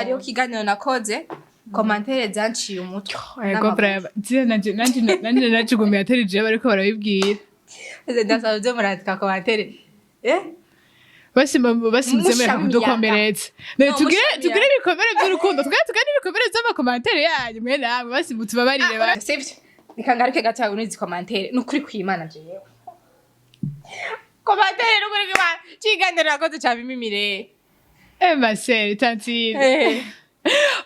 Hariho ikiganiro nakoze, commentaires zanciye umutwe Ego. N'amaguru. Brava zira nanje najugumiye, atari jewe bariko barabibwira. Ndasaba byo murandika commentaire. Basi muzemera Musha kudukomeretsa. Ne No, tugire musha tugire ibikomere by'urukundo, tugire n'ibikomere by'ama commentaires yanyu mwe namwe. Basi mutubabarire ba. Sivyo, reka ngaruke gato muri izi commentaires. Ni ukuri kw'Imana, jewe commentaire, ni ukuri kw'Imana, ikiganiro nakoze ca bimimire. Eh, ma sœur, tantine.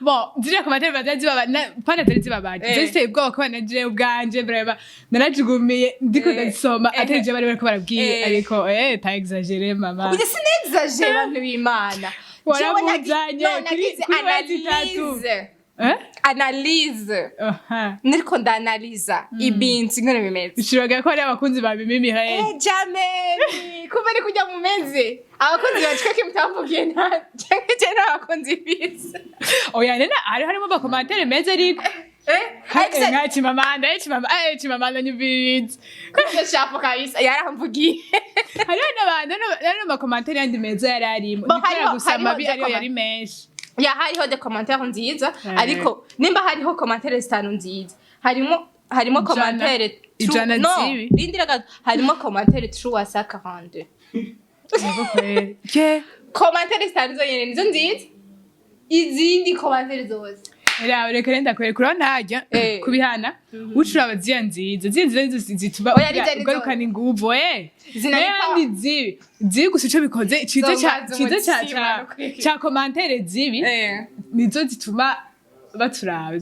Bon, ziriya commentaires bazari zibaba pana zari zibabaje. Zari ziteye ubwoba kubera na jewe ubwanje brava narajugumiye ndiko ndazisoma, atari jewe bari bariko barabwira. Ariko t'as exagéré, mama. Uyu sinexagère, bantu b'Imana. Waramuzanye No, nagize kuri wezi itatu. analyse. Eh? Analyse. Aha. Niriko ndanaliza ibintu ingene bimeze. Ushiraga ko ari abakunzi ba Mimi Mireille. Eh, jameni, kumbe ni kujya mumeze abakunzi bacu ko mutamvugiye nta canke je n'abakunzi bize. Oya, nena hari harimo ama commentaires meza ariko. Eh, Nka Chimamanda, Chimamanda, Chimamanda nyumviriza. Kurya shapo kabisa yaramvugiye. Hariho n'abantu n'ama commentaires yandi meza yari arimo. Bon, Ni kubera gusa hariho amabi des ariyo yari menshi. Ya, hariho des commentaires nziza. Eh. Ariko nimba hariho commentaires zitanu nziza, harimo 100. commentaire 100 no zibi. Rindira gato, harimo commentaire 342. Yego kweri. Ke. Commentaires zitanu zonyene nizo nziza, izindi commentaires zose. Era reka renda kwereka, urabona harya kubihana ucuraba ziya nziza nizo zituma Oya, ari zari ugarukana inguvu. Zinanipa- N'ayandi zibi zibi gusa, ico bikoze ciza ca Zongaza ciza ca umutima, ca nukuri. ca commentaires zibi nizo zituma baturaba.